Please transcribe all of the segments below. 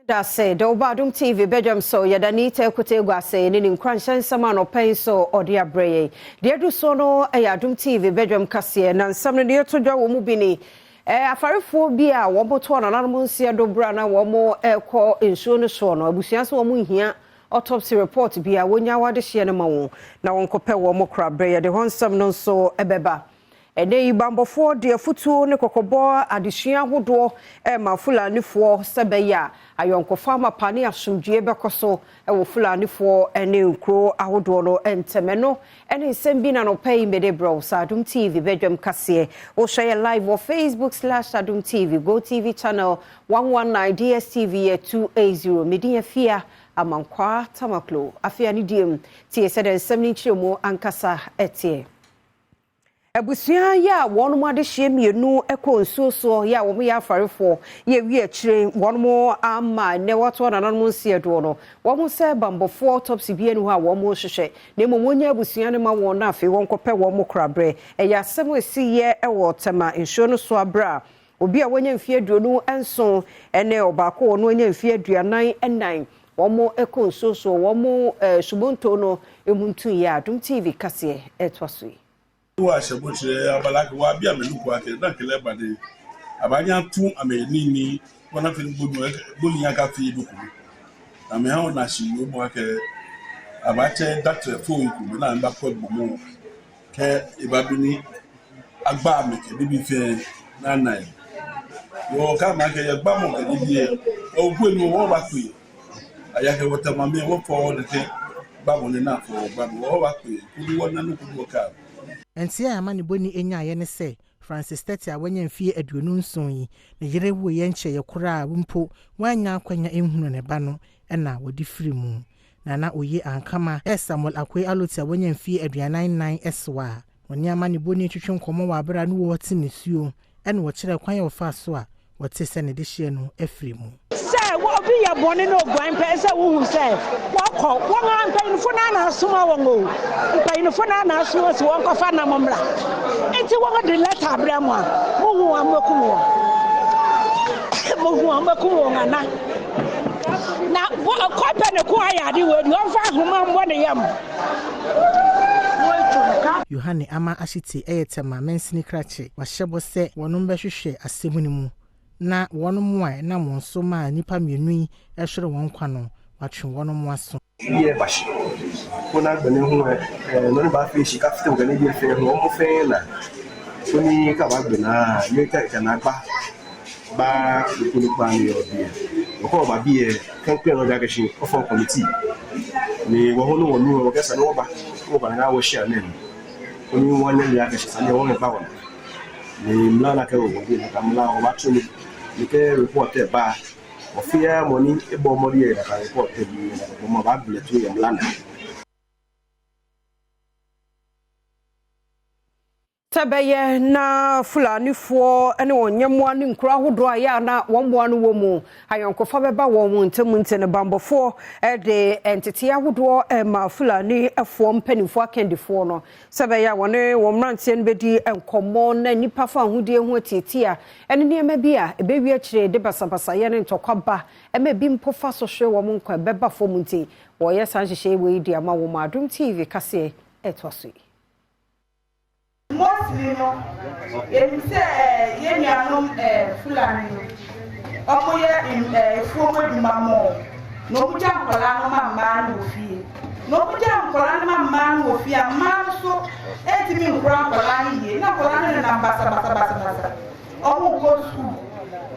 Dase de woba Adom TV badwam so yɛda Nita Akote Agu ase ne ne nkuranhyɛ nsɛm a anɔpa yi nso ɔde abrɛ yɛn. Deɛ adu soɔ no yɛ Adom TV badwam kaseɛ na nsɛm no deɛ ɛto dwa wɔ mu bi ni, Afarefoɔ bi a wɔtoa nananom nseɛ do berɛ a na wɔrekɔ nsuo no soɔ no, abusua sɛ wɔn nhia autopsy report biara, wɔnya wɔn adehyeɛ no ma wɔn na wɔnkɔpɛ wɔn koraberɛ. Yɛde hɔ nsɛm no nso bɛba. Ɛnnɛ yi, bammɔfoɔ de afotuo ne kɔkɔbɔ adesua ahodoɔ rema Fulanifoɔ sɛ ɛbɛyɛ a ayɔnkofa amapa ne asomdwoeɛ bɛkɔ so wɔ Fulanifoɔ ne nkuro ahodoɔ no ntam. Ɛno ne nsɛm bi na anɔpa yi mede brɛ wo sɛ Adom TV badwam kaseɛ. Wohwɛ yɛ live wɔ Facebook slash Adom TV, GoTv channel 119, DSTV yɛ 280. Me din Afia Amankwaa Tamaklo. Afei anidie mu, tie sɛdeɛ nsɛm no nkyerɛmu ankasa teɛ. Abusua yi a wɔn adehyeɛ mmienu kɔ nsuo soɔ yi a wɔn yɛ afarefoɔ yi awie akyire wɔn ama nnɛ wɔatoa nananom nseɛ doɔ no wɔn sɛ bambɔfoɔ autopsy biara nni hɔ a wɔn rehwehwɛ na mmom wɔnya abusua no ma wɔn na afei wɔn kɔpɛ wɔn koraberɛ. Ɛyɛ asɛm a ɛsiiɛ wɔ Tema nsuo no so aberɛ a obi a wanya mfeɛ 27 ne ɔbaako a ɔno anya mfeɛ 44 wɔn kɔ nsuo soɔ wɔn subonto no mu ntuiɛ a Adom TV kaseɛ ɛtoa so yi. Wa ahyɛ abala wa bi amenu kwa ke na kele ba de abanya tu ame ni ni wana fi bonu boni ya ka fi duku na me ha na shi yo mo ke abache datre fo ku na mba ko gbomo ke ibabini agba me ke bibi fe na na yo ka ma ke ya gba mo ke bibi e o ku enu wo ba ku aya ke wota ma me wo fo de ke gba mo ne na fo gba mo wo ba ku ku wo na no ku wo ka. Nteɛ a amanebɔni nyaeɛ ne sɛ Francis Tetteh a wanya mfeɛ 27 yi, ne yere wuiɛ nkyɛeɛ koraa mpo wannya akwanya nhunu ne ba no na wɔde firi mu. Nana Oye Ankama Samuel Akoe Aloti a wanya mfeɛ 44 so a wɔne amanebɔni retwetwe nkɔmmɔ wɔ aberɛ a ne wɔte nisuo na wɔkyerɛɛ kwan a wɔfaa so a wɔte sɛ ne dehyeɛ no afiri mu. Sɛ obi yɛ bɔne na oguan pɛ, ɛsɛ sɛ wohu sɛ wɔkɔ. Wɔn ara mpanyimfo no ara na asoma wɔn o. Mpanyimfo no ara na asoma sɛ wɔnkɔfa nam mmra. Enti wɔde lɛta abrɛ mo a, muhu wɔn a mobɛkum wɔn. Muhu wɔn a mobɛkum wɔn ana? Na kɔpɛ ne ko ayɛ ade wɔ adi, ɔmfa ahoma mmɔ ne yam. Yohane Ama Ashitey yɛ Tema mansini krakye. Wahyɛ bɔ sɛ wɔnom bɛhwehwɛ asɛm no mu na wɔnom a ɛnam wɔn so maa nnipa mmienu yi hwere wɔn nkwa no, wɔatwe wɔnom aso. Yɛ bahye ko na gbene ho ɛ no ne ba fe shi ka fite gbene bi fe ho mo fe na ko ni ka ba gbena ye ka ka na gba ba ko ni pa ni obi e ko ba bi e kan kan no ja ke shi o fon committee ni wo ho no wo nu wo ke sa no ba wo ba na wo shi anen ko ni wo ne ya ke shi sa ne wo ba wo ni mla na ke wo bi na ka mla o ba tu ni ni ke report e ba Ofia money e bo mo ri e ka report e bi na bo mo ba ble tu ye mla na. Sɛ ɛbɛyɛ na Fulanifoɔ ne wɔn nyɛmmoa ne nkuro ahodoɔ a ɛyɛ a na wɔn mmoa no wɔ mu ayɔnkofa bɛba wɔn ntam nti no, bammɔfoɔ de nteteeɛ ahodoɔ rema Fulanifoɔ mpanimfoɔ akandifoɔ no sɛ ɛbɛyɛ a wɔne wɔn mmeranteɛ no bɛdi nkɔmmɔ na nnipa fa ahodie ho atiatia ne nneɛma bi a ɛbɛwie akyire de basabasayɛ ne ntɔkwa ba ma ebi mpo fa so hwere wɔn nkwa ɛbɛba fam nti wɔreyɛ saa nhyehyɛeɛ wei de ama wɔn. Adom TV kaseɛ ɛtoa so yi. Mostly no, yɛnim sɛ yɛn nuanom Fulani no, wɔyɛ afuom adwuma more, na wɔgya nkwadaa no ma mmaa no wɔ fie. Na wɔgya nkwadaa no ma mmaa no wɔ fie a, mmaa no so ntumi nkora nkwadaa no yie, na nkwadaa no nenam basabasabasabasa. Wɔnkɔ sukuu.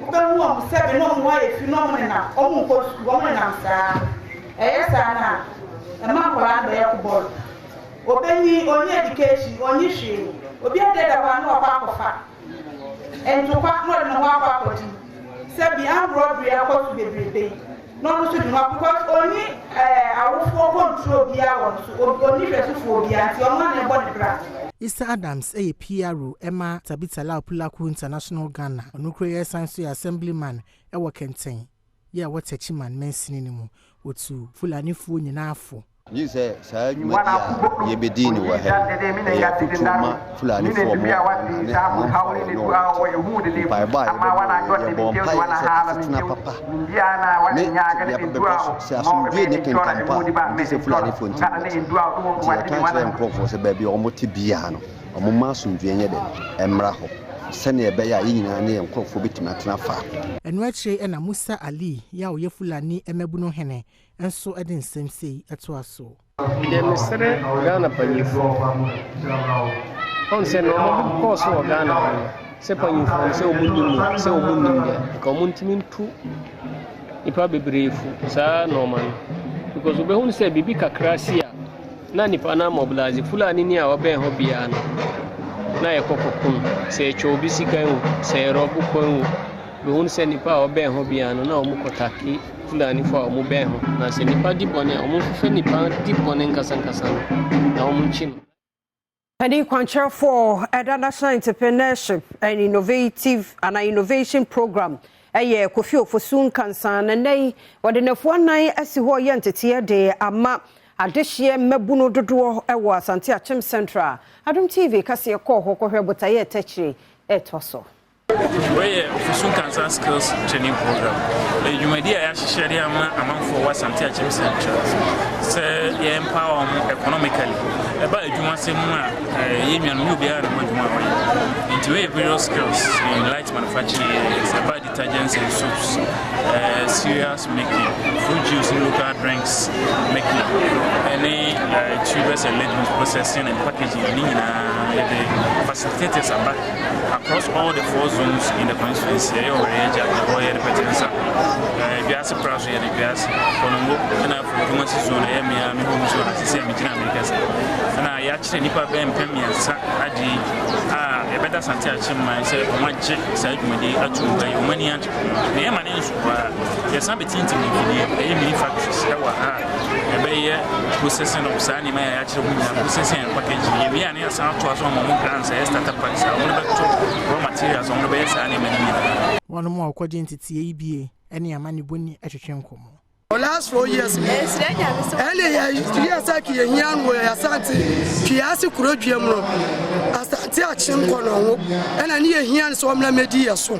Wobɛhu wɔn sɛbe na wɔn ho ayɛ fi na wɔnenam, wɔnkɔ sukuu, wɔnenam saa. Ɛyɛ saa no a, ɛma nkwadaa no bɛyɛ kobɔlɔ. Obenyin, onnyi education, onnyi hwee. Obi adeda hɔ a na ɔakɔ akɔfa ntokwa na ɔde ne ho akɔ akɔgye. Sɛ bi armed robbery akɔ so bebrebe yi, na ɔno nso de ne ho akɔ because onnyi eh, awofoɔ control biara wɔ no so, onnyi hwɛsofoɔ biara nti ɔno ara na ɛbɔ ne bra. Issa Adams yɛ PRO ma Tabitha Lau Pulaku International Ghana. Ɔno kura yi san nso yɛ Assemblyman wɔ Kɛntɛn yi a ɛwɔ Techiman mansini no mu. Ɔtu Fulanifoɔ nyinaa fo. Megye di sɛ saa dwumadi a yɛbɛdi no wɔ ha yi, ɛyɛ afotuo ma Fulanifoɔ a wɔwɔ Ghana ne amanfoɔ a wɔne wɔn te. Mpaebɔ a yɛbɛbɔ no, yɛbɔɔ mpaeɛ sɛ asetena papa ne tebea pa bɛba so. Sɛ asomdwoeɛ nni kenkan mpo a, megye di sɛ Fulanifoɔ ntumi mmɛtena. Nti yɛka kyerɛ yɛn nkurɔfoɔ sɛ baabi a wɔte biara no, wɔmma asomdwoeɛ nyɛ dɛn? Ɛmmra hɔ sɛdeɛ ɛbɛyɛ a yɛn nyinaa ne yɛn nkurɔfoɔ bɛtumi atena faako. Ɛno akyire na Musa Ali yi a ɔyɛ Fulani mmabunu hene nso de nsɛm sei toa so. Deɛ mesrɛ Ghana panyinfoɔ, ɔn sɛ nnoɔma bi kɔɔ so wɔ Ghana ha no, sɛ panyinfoɔ no sɛ wɔn nim o, sɛ wɔn nnim deɛ, nka wɔn ntumi ntu nipa bebree fo saa nnoɔma no. Because wobɛhunu sɛ biribi kakra si a, na nipa no amobilize. Fulani ni a ɔbɛn hɔ biara no, na yɛkɔ kɔko no. Sɛ yɛtwa obi sika o, sɛ yɛrɔbo kwan o, Wobɛhunu sɛ nnipa a wɔbɛn hɔ biara no, na wɔkɔtake Fulanifo a wɔbɛn hɔ. Na sɛ nnipa di bɔne a, wɔhwehwɛ nnipa di bɔne nkasankasa no, na wɔkye no. Panin kwankyerɛfoɔ ɛda National Entrepreneurship and Innovative anaa Innovation Programme ɛyɛ Kofi Ofosu Nkansah na nnɛ yi wɔde nnafua nnan asi hɔ reyɛ nteteɛ de ama adehyeɛ mmabunu dodoɔ wɔ Asante Akyem Central. Adom TV kaseɛ kɔɔ hɔ kɔhwɛ botaeɛ ɛtɛ akyire ɛtoa so. Wei yɛ Ofosu Nkansah Skills Training Program. Ɛyɛ dwumadi a yɛahyehyɛ de ama amanfoɔ wɔ Asante Akyem Central sɛ yɛ empower wɔn economically. Ɛba adwumasɛm mu a, yɛn nuanom nyɛ obiara na ho adwuma a ɔyɛ. Nti wei yɛ various skills in light manufacturing areas, ɛba detergents and soaps, cereals making, fruit juice and local drinks making, ɛne tubers and legumes processing and packaging. Ne nyinaa yɛde facilitators aba Across all the four zones in the constituency, ɛyɛ ɔwɛrɛ agya, ɛhɔ yɛ de pɛtɛ nsa. Dwase pra so yɛ de dwase. Kɔnɔngo ɛna afro Kumasi zone ɛyɛ mmea me home zone asisi a megyina Amerika sɛ. Ɛna yɛakyerɛ nnipa bɛn mpɛ mmiɛnsa ade a yɛbɛda Sante akyem man sɛ wɔn agye saa dwumadi ato mu ɛyɛ wɔn ani agye. Na yɛma ne nso koraa yɛsan bɛtintim mfidie ɛyɛ mini factories ɛwɔ ha a ɛbɛyɛ processing of saa nneɛma yɛ yɛakyerɛ ho nyinaa processing and packaging yɛwie a ne Yɛasan atoa so ama wɔn grants a ɛyɛ startup packs a wɔde bɛto raw materials a wɔde bɛyɛ saa nneɛma no nyinaa. Wɔnom a wɔkɔgye nteteɛ yi bie ne amanebɔni twetwe nkɔmmɔ. For last 4 years mu ɛne yɛ yɛ sɛ ki yɛ hia no wɔ yɛ Asante Twiase kuro dua mu no Asante akye nkɔ no ho ɛna ne yɛ hia no sɛ wɔmmra mɛdi yɛ so.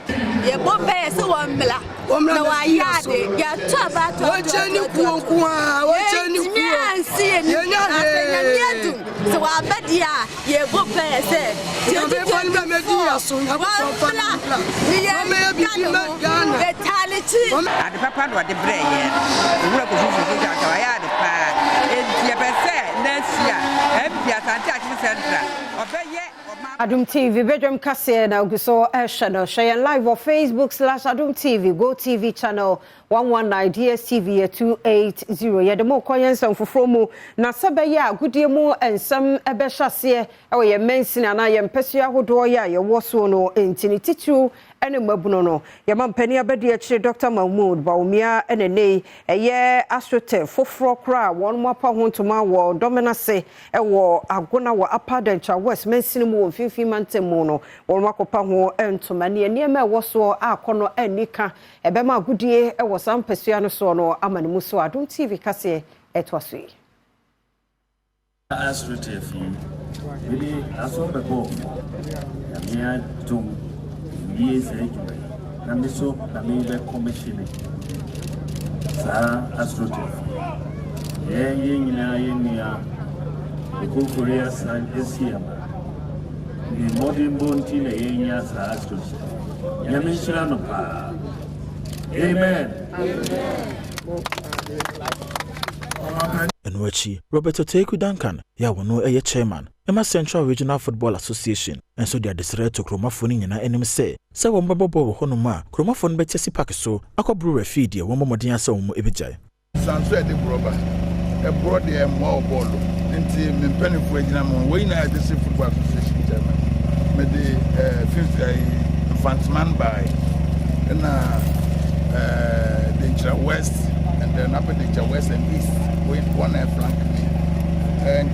Yɛbɔ mpaeɛ sɛ wɔmmra na wɔayɛ ade yɛato aba ato ato Wɔnkyɛ ne kuo nko ara wɔnkyɛ ne kuo yɛntumi ansi yɛn yɛnya na sɛ Nyame hwee. adum sɛ waba deɛ a yɛbɔ mpaeɛ sɛ Nyame fa no bra mɛdi yɛ so Nyankopɔn fa no 2024 bra wɔmmra ne yɛn wɔmmɛyɛ ka biribi ne ma ho Ghana. bɛtaale kyi. Ade papa na ɔde brɛɛ yɛn no. Owura Kofi Fosu Gyamfi wayɛ ade paa. Enti yɛpɛ sɛ next year MP Asante Akyem Central ɔbɛyɛ ɔman. Adom TV badwam kaseɛ na ogu so rehwɛ no. Hwɛ yɛn live wɔ Facebook slash Adom TV, Go TV channel 119, DSTV yɛ 280. Yɛde mo rekɔ yɛn nsɛm foforɔ mu, na sɛ ɛbɛyɛ a agodie mu nsɛm bɛhyɛ aseɛ wɔ yɛn mansini anaa yɛn mpasua ahodoɔ yɛ a yɛwɔ soɔ no nti, ne titiriw ne mmabunu no. Yɛn mampanin abadiakyire Dɔkta Mahmood Bawumia na ɛnnɛ yi ɛyɛ astroturf foforɔ koraa a wɔn apa ho ntoma wɔ Dɔmena ase wɔ Agona wɔ Upper Denkyira West mansini mu wɔ Mfimfini Mantam mu no, wɔn akɔpa ho ntoma. Nea nneɛma a ɛwɔ soɔ a akɔnnɔ anni ka ɛbɛma agodie wɔ saa mpasua no soɔ no ama ne mu so. Adom TV kaseɛ ɛtoa so yi. Astroturf yi, mede aso bɛbɔɔ fam. Nyame adom, mewie saa adwuma yi, na me so na mebɛ commissione saa Astroturf yi. Yɛn yɛn nyinaa yɛn nua Okonkori Asan Asiamah, ne mmɔdenbɔ nti na yɛnya saa Astroturf yi. Nyame nhyira no paa. Amen. Ɛno akyi, Robert Oteku Duncan yi a ɔno yɛ Chairman ma Central Regional Football Association nso de adesrɛ to kuromafoɔ no nyinaa anim sɛ, sɛ wɔbɛbɔ bɔɔl wɔ hɔnom a, kuromafoɔ no bɛte asi park so akɔboro referee deɛ wɔmmɔ mmɔden ara sɛ wɔbɛgyae. San so ɛde borɔ ba. Ɛborɔ deɛ ɛmmoa wɔ bɔɔlo nti me mpanimfoɔ agyina me ho wei nyinaa yɛ District Football Association chairman mede eh, fifth eh, Mfanteman bae ɛna eh, Denkyira West and then Upper Denkyira West and East wei wɔn na ɛflank me and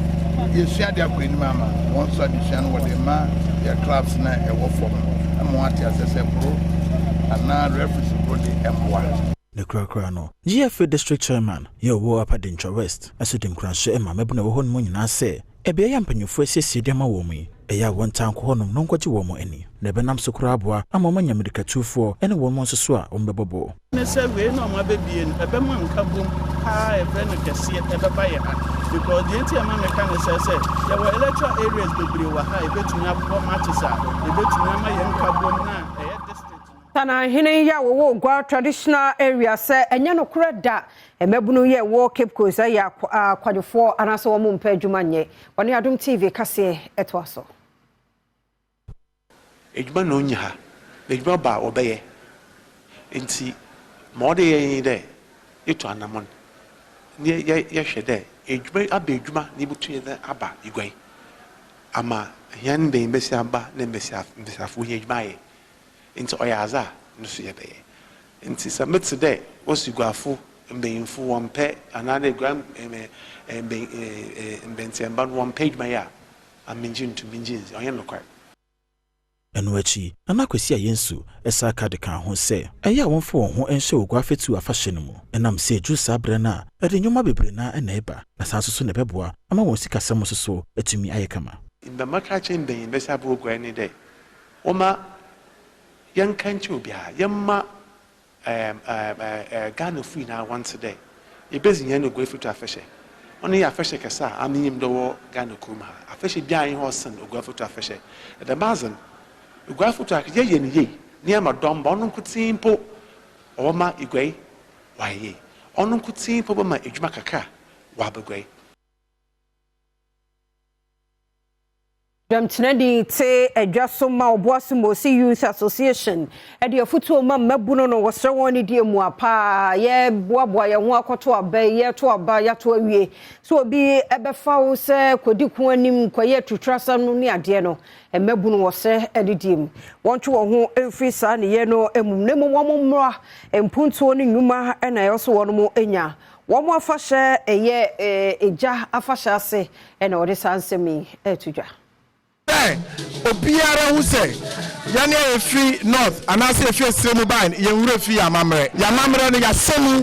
yɛsua de akɔ anim ama wɔn nso adesua no wɔde ma yɛ clubs na ɛwɔ fam no ama wɔn ate asɛ sɛ boro anaa referees boro de ɛmmoa. Ne korakora no, GFA District Chairman yɛ ɔwɔ Upper Denkyira West nso de nkuranhyɛ ma mmabunu a ɛwɔ hɔnom nyinaa sɛ, beae a mpanyimfo asiesie de ama wɔn yi, ɛyɛ a wɔntaa nkɔ hɔnom na wɔnkɔgye wɔn ani, na ɛbɛnam so koraa aboa ama wɔanya mmirikatufoɔ ne wɔn nso so a wɔbɛbɔ bɔɔl. Ne sɛ wei na wɔabɛbue no, ɛbɛma nkabom paa a yɛfrɛ no kɛseɛ ɛbɛba yɛ ha because deɛ nti a ɛma meka ne sɛ sɛ yɛwɔ electoral areas bebree wɔ ha a yɛbɛtumi abɔ matches a yɛbɛtumi ama yɛn nkabom no a ɛyɛ district no. Tanahene yi a wɔwɔ Oguaa Traditional Area sɛ ɛnyɛ nokorɛ da mmabunu yi a ɛwɔ Cape Coast yɛ akwadwofoɔ anaasɛ wɔn mpɛ adwuma nyɛ. Wɔne Adom TV kaseɛ toa so. Edwuma na onnyi ha, na edwuma ba a wɔbɛyɛ. Ntsi ma ɔwɔ dɛ yɛyɛ nye dɛ yetu anamɔn na yɛhwɛ dɛ edwuma aba edwuma na yebotum yɛdze aba eguai ama hɛn mbanyimbasiamba na mbasiafo wohia edwuma ayɛ. Ntsi ɔyɛ adze a no so yɛbɛyɛ. Ntsi sɛ metse dɛ wɔse eguafo mbanyimfo wɔmmpɛ anaadɛ egua mbantsiamba no wɔmmpɛ edwuma yɛ a, a menngye nnto mu, menngye nndzi, ɔnnyɛ nokwar. Ɛno akyi, Nana Kwesi Ayensu san ka de kaa ho sɛ, ɛyɛ a wɔmfa wɔn ho nhyɛ Oguaa Fatuo afahyɛ no mu, ɛnam sɛ ɛduru saa berɛ no a, ɛde nneɛma bebree no ara na ɛba, na saa nso so na ɛbɛboa ama wɔn sikasɛm nso so atumi ayɛ kama. Mbrɛ mɛka akyerɛ mbanyin basiaba oguai nye dɛ, wɔmma yɛnka nkyerɛ obiara, yɛmma Ghanafo nyinaa wɔntse dɛ yebedzi hɛn Oguai Fatu Afahyɛ. Ɔno yɛ afahyɛ kɛse a minyim dɛ ɔwɔ Ghana kurom ha. Afahyɛ biara nnyi hɔ a ɔsen Oguai Fatu Afahyɛ. Na dɛm adze no, Oguai Fatu Afahyɛ, yɛyɛ no yie na yɛma dɔm ba, ɔno nkotsee mpo ɔbɛma Eguai ɔayɛ yie. Ɔno nkotsee mpo bɛma edwuma kakra ɔaba Eguai. Dwamtenani te adwa so ma Obuasi Mosi Youth Association de afutuo ma mmabunu no, wɔsrɛ wɔn anidie mua paa. Yɛboaboa yɛn ho akɔto aba yi, yɛreto aba, yɛato awie. Sɛ obi bɛfa wo sɛ kɔdi ko anim, kɔyɛ atuturasɛm no ne adeɛ no, mmabunu wɔsrɛ anidie mu. Wɔntwe wɔn ho mfiri saa nneyɛɛ no mu, na mmom wɔn mmra mpuntuo ne nnwuma na ɛwɔ sɛ wɔn nya. Wɔn afahyɛ yɛ egya afahyɛ ase na wɔde saa nsɛm yi reto dwa. Sɛ obiara hu sɛ yɛn a yɛfiri North anaasɛ yɛfiri ɛserɛ mu bae no, yɛn werɛ firi yɛn amammerɛ. Yɛn amammerɛ no, yɛasɔ mu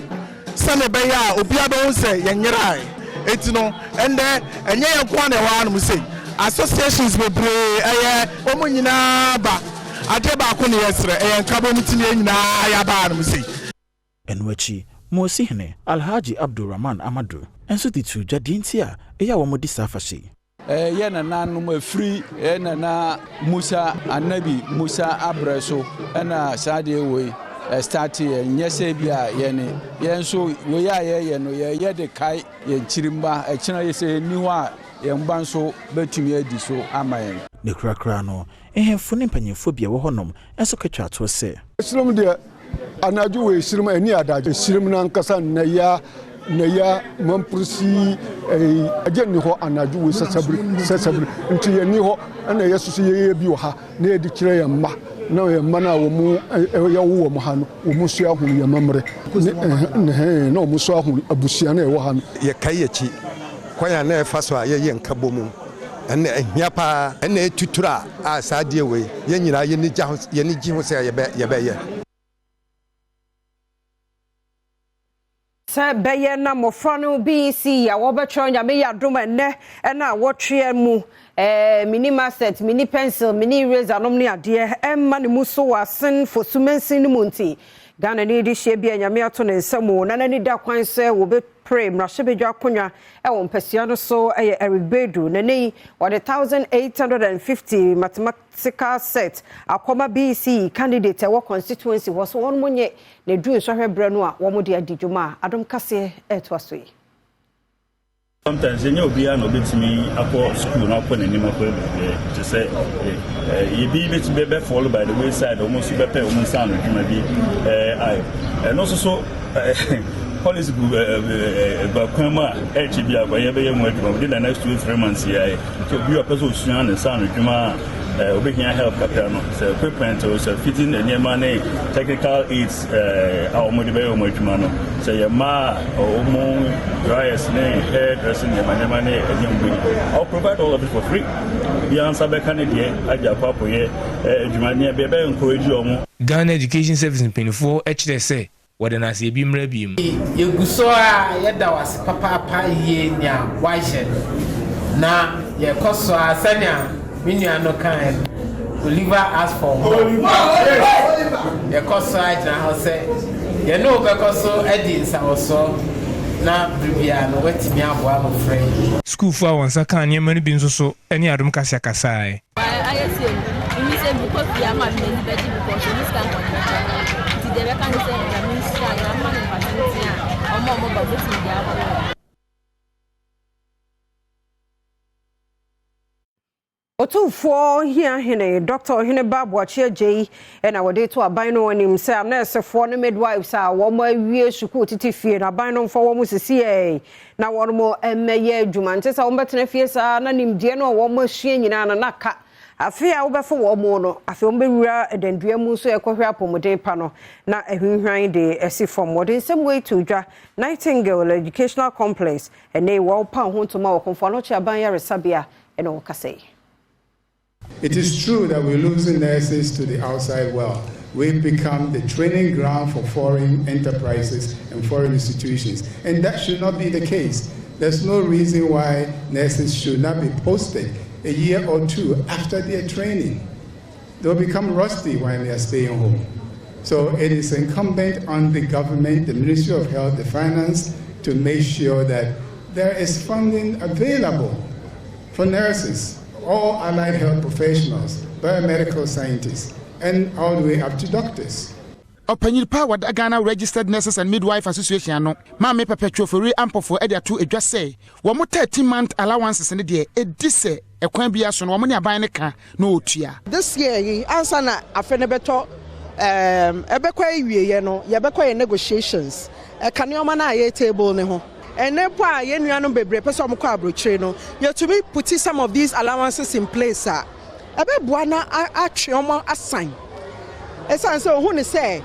sɛdeɛ ɛbɛyɛ a obiara bɛhu sɛ yɛnyerae. Enti no, ɛnnɛ, ɛnyɛ yɛn nko ara na yɛwɔ hanom sei. Associations bebree, ɛyɛ wɔn nyinaa ba. Adeɛ baako na yɛsrɛ, ɛyɛ nkabom nti na yɛn nyinaa yɛaba hanom sei. Ɛno akyi, Mosi hene, Alhaji Abdul Rahman Amadu nso de too dwa deɛ nti a ɛyɛ a wɔdi saa afahyɛ yi. Yɛ nananom ɛfiri yɛ nana Musa, Anabi Musa abrɛ so ɛna saa adeɛ wei ɛstarteɛ, nyɛ sɛ bi a yɛne yɛn nso wei a yɛyɛ no yɛyɛ de kae yɛn nkyirimma, ɛkyena sɛ yɛnni hɔ a yɛn mma nso bɛtumi adi so ama yɛn. Ne korakora no, nhemfo ne mpanyimfo bi a ɛwɔ hɔnom nso ka twaa toɔ sɛ. Esirom deɛ, anadwo wɔ esirom, ɛni adagye. Esirom no ankasa nnaya, nnaya, mamprusi, ɛyi, agye nni hɔ anadwo wɔ sasabiri, sasabiri. Nti yɛn ni hɔ, ɛna yɛ soso yɛyɛ bi wɔ ha, na yɛde kyerɛ yɛn mma, na yɛn mma no a wɔn yɛwo wɔn ha no, wɔn nso ahunu yɛn amammerɛ, ne ɛhɛn, na wɔn nso ahunu abusua no a ɛwɔ ha no. Yɛkae yɛn akyi kwan a na ɛfa so a yɛyɛ nkabom Ɛnna ɛhia paa. Ɛnna ɛtutura a saa adeɛ wei yɛn nyinaa yɛn ani gya ho, yɛn ani gye ho sɛ yɛbɛ yɛbɛyɛ. Sɛ bɛyɛ na mmɔfra no BEC a wɔbɛtwerɛ Nyame yɛ adom a ɛnnɛ ɛna awɔtweɛ mu eh, mini maset, mini pencil, mini eraser nom ne adeɛ ɛmma ne mu so wɔ asen Fosu mansin no mu nti Ghanani de hyia bi a Nyame ato ne nsa mu na n'ani da kwan sɛ wɔbɛ Pre mmarahyɛbadwa akonnwa wɔ mpasua no so yɛ Eric Baidu, na nnɛ yi wɔde 1,850 mathematical set akɔma BECE candidate a ɛwɔ constituency hɔ so wɔn nye na ɛduru nsɔhwɛ berɛ no a wɔde adi dwuma a Adom Kaseɛ retoa so yi. Sometimes ɛnyɛ obiara na obetumi akɔ school na akɔ n'anim akɔ baabi te sɛ ebi betumi bɛ fall by the wayside, wɔn nso bɛpɛ wɔn nsa ano adwuma bi ayɛ. Ɛno nso so policy gu ba kwan mu a ɛkyɛ bi akɔ yɛbɛyɛ mu adwuma within the next 2-3 months yɛ ayɛ. Nti obi a ɔpɛ sɛ osua ne nsa ano adwuma a obɛhia help kakra no, sɛ equipment o, sɛ fitting nneɛma ne technical aids a wɔde bɛyɛ wɔn adwuma no, sɛ yɛ mmaa a wɔn dryers ne hair dressing nneɛma nneɛma ne nneɛma bi, I will provide all of it for free. Obiara nsa bɛka ne deɛ agye akɔ akɔyɛ adwuma ne ɛbɛyɛ encourage wɔn. Ghana Education Service mpanimfoɔ kyerɛ sɛ. Wɔde no ase ebi mmra biem. Yɛgu so ara yɛda wo ase papaapa yie nea woayɛ no na yɛkɔ so ara sɛnea me nua no kaeɛ no Oliver ask for more yɛkɔ so ara gyina hɔ sɛ yɛne wo bɛkɔ so adi nsawɔsoɔ na bere biara no woatumi aboa mmɔfra yi. Sukuufo a wɔn nsa kaa nneɛma no bi nso so ne Adom Kasia kasae. Ayɛ sɛ mimi sɛ mekɔ fie ama m'ani bɛgye because ɔni sika nkɔde bɛkyɛ nti deɛ ɛbɛka ne sɛ Nyame nhyira no ama no nkwa tenten a ɔma ɔmo ba obɛtumi de aboa wɔn. Otumfoɔ Hia Hene Dɔkta Oheneba Boakye Agyei na wɔde reto aban no anim sɛ anɛɛsefoɔ ne midwives a wɔn awie sukuu tete fie no aban no mfa wɔn sisiɛ na wɔn mmɛyɛ adwuma nte sɛ wɔbɛtena fie saa na nimdeɛ no a wɔn asua nyinaa no na ka afe a wobɛfo wɔn no afei wɔn bɛwura dandua mu nso ɛkɔhwɛ apɔmuden pa no na ahwinhwan de asi fam. Wɔde nsɛm wei to dwa Nightingale Educational Complex ɛnɛ wɔpa ho ntoma wɔ Komfo Anokye Aban Yaresabea ɛna ɔkasa yi. It is true that we're losing nurses to the outside world. We've become the training ground for foreign enterprises and foreign institutions. And that should not be the case. There's no reason why nurses should not be posted a year or two after their training. They'll become rusty while they are staying home. So it is incumbent on the government, the Ministry of Health, the Finance, to make sure that there is funding available for nurses, all allied health professionals, biomedical scientists, and all the way up to doctors. Ɔpanyin pa a wɔda Ghana Registered Nurses and Midwife Association ano, Maame Perpetual Ofori Ampofo de ato dwa sɛ wɔn 13 month allowances no deɛ ɛdi sɛ ɛkwan biara so no wɔn ne aban no ka na wɔtua. This year yi ansa na afe no bɛtɔ ɛɛm ɛbɛkɔ awieɛ no yɛbɛkɔ yɛn negotiations ɛka nneɛma no a yɛ table no ho. Ɛnnɛ mpo a yɛn nuanom bebree pɛ sɛ wɔkɔ abrokyire no yɛtumi puti some of these allowances in place a ɛbɛboa na atwe wɔn asan. Ɛsiane sɛ ɔhu no sɛ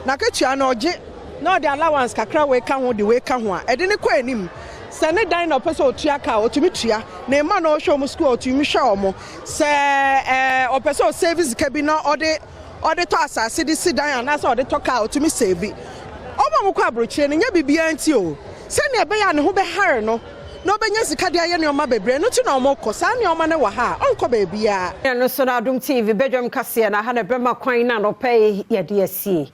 n'akatua no ɔgye na ɔde allowance kakra wei ka ho de wei ka ho a, ɛde no kɔ anim. Sɛ ne dan na ɔpɛ sɛ ɔtua ka a, ɔtumi tua. Ne mma na ɔhwɛ wɔn sukuu a, ɔtumi hwɛ wɔn. Sɛ ɔpɛ sɛ ɔsave sika bi na ɔde ɔde tɔ asase de si dan anaasɛ ɔde tɔ kaa a, ɔtumi save. Wɔn a wɔkɔ aburokyire no, nyɛ biribiara nti o, sɛnea ɛbɛyɛ a ne ho bɛhare no na ɔbɛnya sika de ayɛ nneɛma bebree, ɛno nti na wɔkɔ. Saa nneɛma no wɔ ha a, ɔnkɔ baabiara. Ɛno nso na Adom TV badwam kaseɛ na ha na ɛbɛma kwan na anɔpa yi yɛde asie.